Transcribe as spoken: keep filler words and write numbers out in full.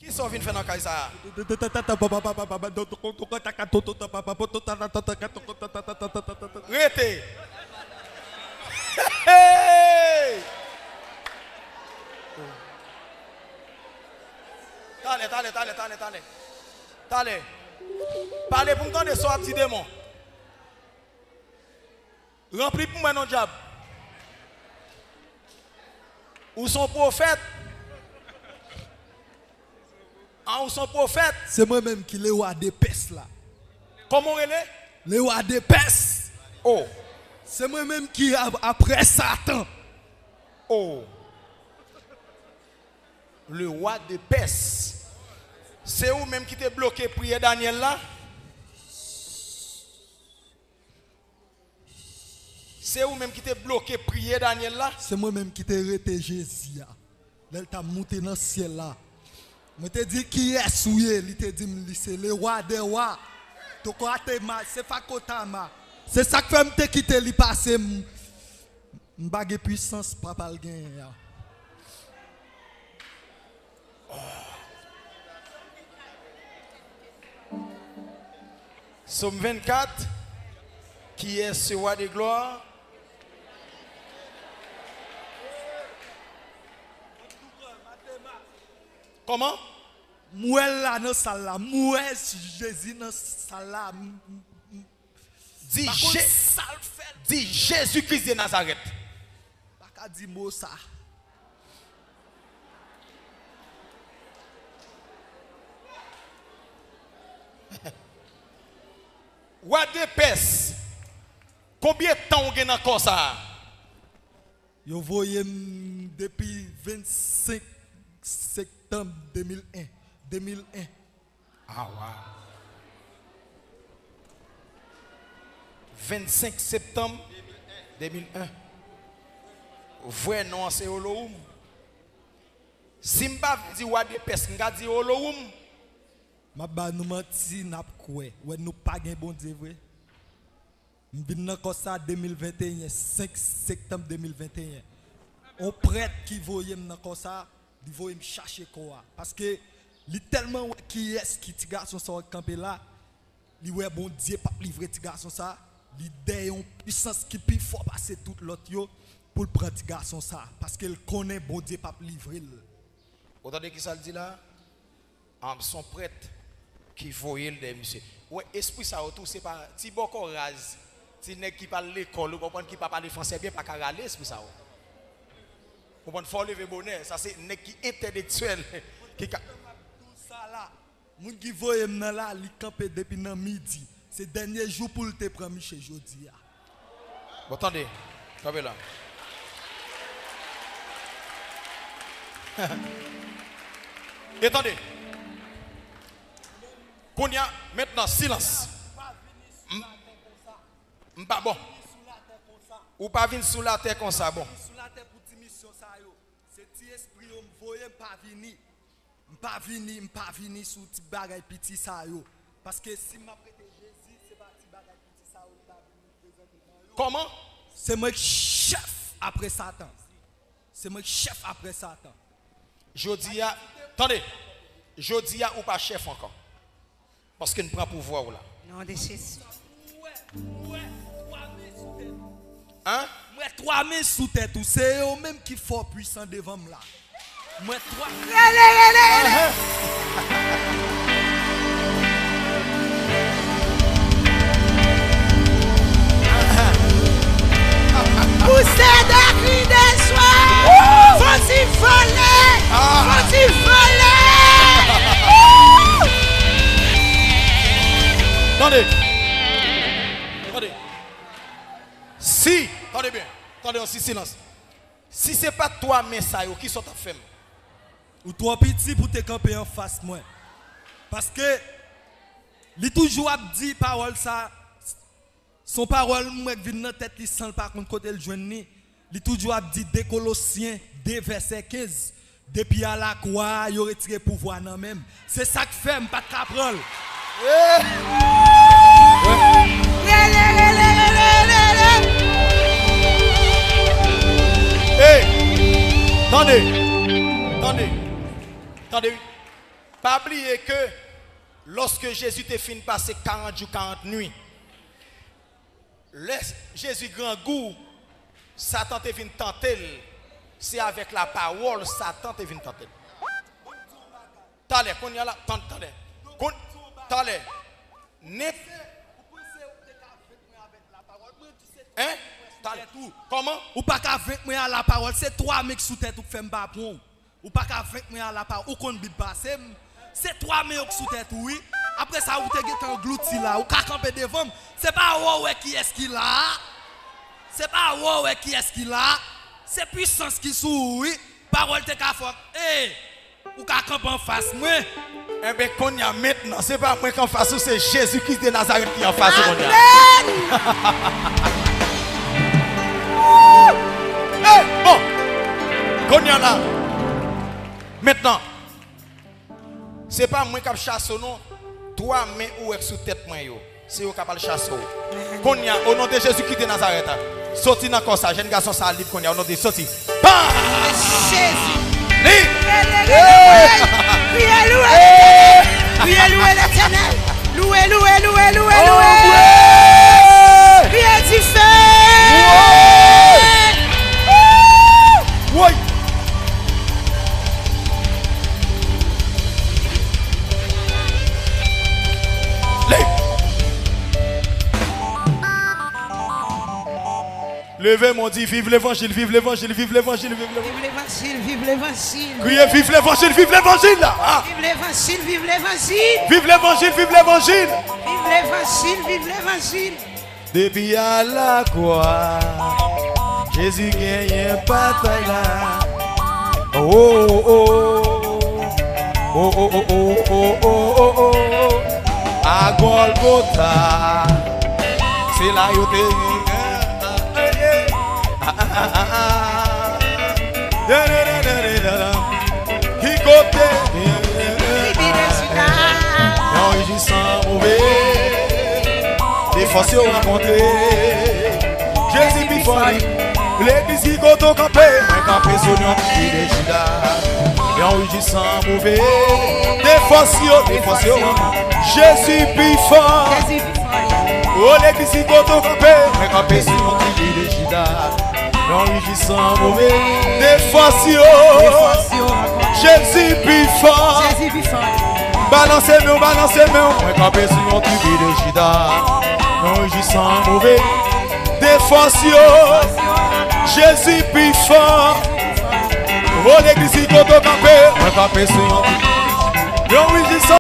Kisa w vin fè nan kay sa a? Rete! Hey! Talè, talè, talè, talè, talè. Talè. Pale pou m tande sa w ap di, demon. Ranpli pou mwen non, dyab. Ou se yon pwofèt. An, ou se yon pwofèt. Se mwen menm ki lewa de Pès la. Kòman w rele? Lewa de Pès. Oh. Se mwen menm ki ap-, apre Satan. Oh. Le roi de Pès. Se ou menm ki te bloke priyè Danyèl la? Se ou menm ki te bloke priyè Danyèl la? Se mwen menm ki te rete Jezi a. Lè l t ap moute nan syèl la. Mwen te di, "Kiyès ou ye?" Li te di m, li se le roi des rois. Tokwa te ma, se fakotama. Se sa k fè m te kite li pase m. M pa gen pwisans papa l genyen an. Sòm vennkat, qui est ce roi de gloire? Kòman? M wè l la nan sal la. M wè Jezi nan sal la. M, m, m, Di, pa konn Je-, sa l fè. Di Jezi Kris de Nazarèt. Pa ka di mo sa. Wa de Pès, konbyen tan w gen nan kò sa a? Yo voye m depi vennsenk septanm de mil en. De mil en. Ah, wow. Vennsenk septanm de mil en. Vrè non an se Olohoum. Si m pa vle di wa de Pès, m ka di Olohoum. M ap ba nou manti, n ap kwè. Wè, nou pa gen Bondye vre. M vin nan kò sa de mil venteyen, senk septanm de mil venteyen. On prèt ki voye m nan kò sa, li voye m chache kò a. Paske li tèlman wè kiyès ki ti gason sa w kanpe la, li wè Bondye p ap livre ti gason sa, li dèyè yon pwisans ki pi fò pase tout lòt yo pou l pran ti gason sa, paske l konnen Bondye p ap livre l. Ou tande kisa l di la? An, se yon prèt ki voye l dèyè misye. Ou wè, espri sa yo tou, se pa ti bòkò raz, ti nèg ki pa al lekòl, ou konprann, ki pa pale fransè byen, pa ka rale espri sa yo. Ou konprann, fò w leve bonè. Sa se nèg ki entèlektyèl, ki ka. Sa la, moun ki voye m nan la, li kanpe depi nan midi. Se dènye jou pou l te pran misye jodi a. Bon, tande. Kanpe la. E tande. Kounye a, mentnan, silans. M, m pa bon. Ou pa vin sou latè konsa, bon. Se ti espri yo m voye, m pa vini. M pa vini, m pa vini sou ti bagay piti sa yo. Paske si m ap rete Jezi, se pa ti bagay piti sa yo, m ta vini prezante nan yo. Kòman? Se mwen k chèf apre Satan. Se mwen k chèf apre Satan. Jodi a, tande, jodi a ou pa chèf ankò. Paske n pran pouvwa w la. Non de Jezi. Hein? M wè twa men sou tèt ou. Se yo menm ki fò pwisan devan m la. M wè twa. Rele, rele, rele. Pouse de kri de jwa. Fò ti vole. Fò ti vole. Tande. Tande. Si, tande byen. Tande yon ti silans. Si se pa t twa men sa yo, kisa w t ap fè m? Ou twò piti pou te kanpe anfas mwen. Paske li toujou ap di pawòl sa, se yon pawòl mwen k vin nan tèt li san l pa konn kote l jwenn li. Li toujou ap di de Kolosyen de vèsè kenz, depi a lakwa a, yo retire pouvwa nan men m. Se sa k fè m pa t ka pran l. Rele, rele, rele, rele, rele. Hey! Tande! Tande! Tande, wi. Pa bliye ke lòske Jezi te fin pase karant jou, karant nwi, lè Jezi grangou, Satan te vin tante l. Se avèk lapawòl Satan te vin tante l. Talè, kounye a la, tan-, talè. Koun-, talè. Nenp-, Hein? Talè. Kòman? Ou pa ka venk mwen a lapawòl. Se twa men k sou tèt ou k fè m pa pran w. Ou pa ka venk mwen a lapawòl. Ou konn Bib pase m. Se twa men yo k sou tèt ou, wi. Apre sa, ou te gentan anglouti la. Ou ka kanpe devan m. Se pa wè w wè kiyès ki la a. Se pa wè w wè kiyès ki la a. Se pisans ki sou ou, wi. Pawòl te ka fè w. Ey! Ou ka kanpe anfas mwen. Enben, kounye a, mentnan, se pa mwen k anfas ou, se Jezi Kris de Nazarèt ki anfas ou kounye a. Amèn! Ey, bon! Kounye a la, mentnan, se pa mwen k ap chase w non. Twa men ou wè k sou tèt mwen yo. Se yo k ap al chase w. Kounye a, o non de Jezi Kris de Nazarèt, soti nan kò sa, jèn gason sa lib kounye a, o non de, soti. Pa! Jezi! Li! Louwe, louwe, louwe! Priye, louwe Letènèl! Priye, louwe Letènèl! Louwe, louwe, louwe, louwe, louwe! Priye dife! Woy! Woy! Leve men w, di, viv levanjil, viv levanjil, viv levanjil, viv levanjil. Viv levanjil, viv levanjil. Kriye, viv levanjil, viv levanjil la. Ah. Viv levanjil, viv levanjil. Viv levanjil, viv levanjil. Viv levanjil, viv levanjil. Depi a lakwa, Jezi genyen batay la. Oh, oh, oh. Oh, oh, oh, oh, oh, oh, oh, oh. A Gòlgota, se la yo te. Ki kote? Yon rijisman move. De fòs yo rankontre. Jezi pi fò li. Legliz ki kote w kanpe? Mwen kanpe sou yon tribi de Jida. Yon rijisman move. De fòs yo, de fòs yo. Jezi pi fò. O legliz ki kote w kanpe? Mwen kanpe sou yon tribi de Jida. Yon rijisman move. De fòs yo. Jezi pi fò. Balanse men w, balanse men w. Mwen kanpe sou yon tribi de Jida. Yon rijisman move. De fòs yo. Jezi pi fò. O legliz ki kote w kanpe? Mwen kanpe sou yon. Yon rijisman.